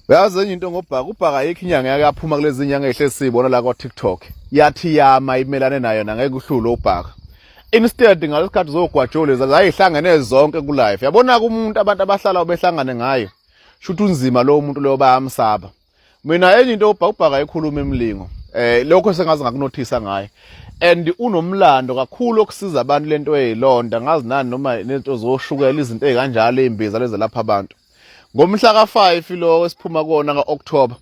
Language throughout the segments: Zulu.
Uyazi enye into ngoBhaka, uBhaka ayikho inyanga yake yaphuma kulezi nyanga ezihlezi siyibona la kwa-TikTok. Yathi yama imelane nayo ngeke uhlule uBhaka. Instead ngalesikhathi zogwajole zayihlangene zonke ku-life. Yabona-ke umuntu abantu abahlala behlangane ngayo. Shuthi unzima lowo muntu loyo bayamsaba. Mina enye into uBhaka uBhaka ekhuluma emlingo. Lokho sengaze ngakunothisa ngaye. And unomlando kakhulu okusiza abantu lento eyilonda ngazi nani noma nento zoshukela izinto ezikanjalo ezimbiza lezi lapha abantu. Ngomhla ka-5 lo esiphuma kuwona ka-October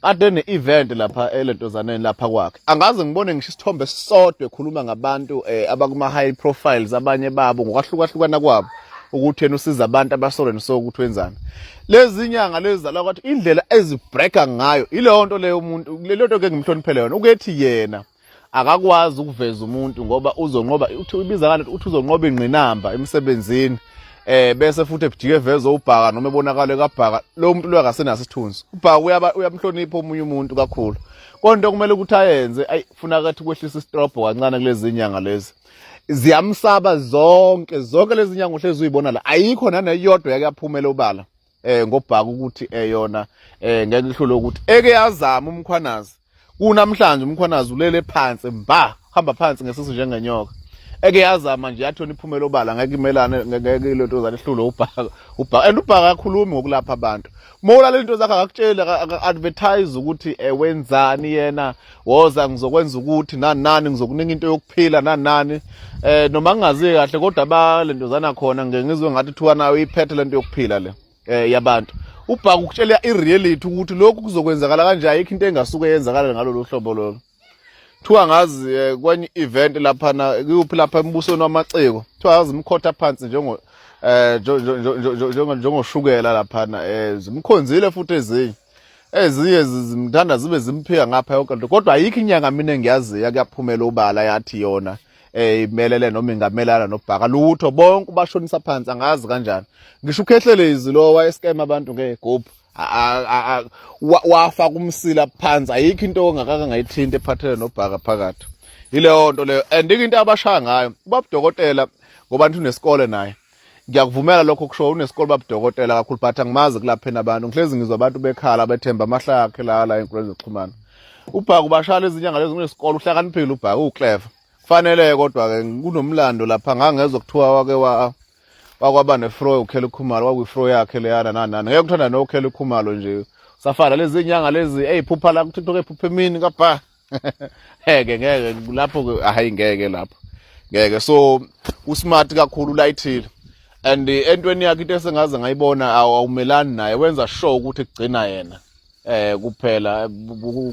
kade ne-event lapha elentozaneni lapha kwakhe. Angaze ngibone ngisho isithombe esisodwa ekhuluma ngabantu abakuma-high profiles abanye babo ngokwahlukahlukana kwabo ukuthi yena usiza abantu abasolweni so ukuthi wenzani. Lezi nyanga lezi zala kwathi indlela ezibreaka ngayo ileyo nto leyo umuntu leyo nto ke ngimhloniphele yona ukuthi yena akakwazi ukuveza umuntu ngoba uzonqoba uthi ubiza kanti uthi uzonqoba ingqinamba emsebenzini bese futhi ebujike eveza ubhaka noma ebonakale kabhaka lo muntu lo akasenaso isithunzi. Ubhaka uyaba uyamhlonipha omunye umuntu kakhulu, kodwa kumele ukuthi ayenze ayi funa kathi kwehlisa isitrobho kancane kulezi nyanga lezi ziyamsaba zonke zonke lezi nyanga uhlezi uyibona la ayikho naneyodwa yake yaphumela obala ngobhaka ukuthi yona ngeke ihlule ukuthi eke yazama uMkhwanazi. Kunamhlanje uMkhwanazi ulele phansi mba hamba phansi ngesisu njengenyoka. Eke yazama nje yathi yona iphumela obala ngeke imelane ngeke lento zale ihlule ubhaka ubhaka. And ubhaka akakhulumi ngokulapha abantu. Uma ulalela into zakhe akakutsheli aka-advertise ukuthi wenzani yena, woza ngizokwenza ukuthi nani nani, ngizokunika into yokuphila nani nani. Noma ngingazi kahle kodwa balentozana khona ngeke ngizwe ngathi thiwa nayo iphethe lento yokuphila le yabantu. Ubhaka ukutshela i-reality ukuthi lokhu kuzokwenzakala kanje, ayikho into engasuke yenzakala ngalolu hlobo lolu. Thiwa ngazi kwenye event laphana kuyuphi lapha embusweni wamaciko, thiwa ngazi imkhotha phansi njengo njengoshukela laphana, zimkhonzile futhi ezinye ezinye zimthanda zibe zimphika ngapha yonke into, kodwa ayikho inyanga mina engiyaziyo kuyaphumela ubala yathi yona imelele noma ingamelana nobhaka lutho, bonke ubashonisa phansi angazi kanjani. Ngisho uKhehlelezi lo wayescam abantu ngegubhu wafaka umsila phansi, ayikho into ongakaka ngayithinta ephathele nobhaka phakathi. Yileyo nto leyo and into abashaya ngayo ubabudokotela ngoba nthi unesikole naye. Ngiyakuvumela lokho kusho unesikole babudokotela kakhulu, but angimazi kulapheni abantu. Ngihlezi ngizwa abantu bekhala bethemba amahla akhe la la enkundleni zokuxhumana. Ubhaka ubashaya lezi nyanga lezi unesikole, uhlakaniphile ubhaka, uclever. Kufanele kodwa ke kunomlando lapha ngangezwe kuthiwa wake wa wakwaba nefro uKelly Khumalo, kwakuyifro yakhe leyana nani nani. Ngeke uthanda noKelly Khumalo nje. Safana lezi nyanga lezi eziphupha la kuTikTok ephupha emini kabha. Ngeke ngeke lapho ke hayi ngeke lapho. Ngeke so usmart kakhulu ulayithile. And entweni yakhe into esengaze ngayibona awumelani naye, wenza sure ukuthi kugcina yena kuphela.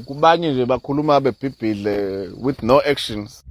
Kubanye nje bakhuluma bebhibhidle with no actions.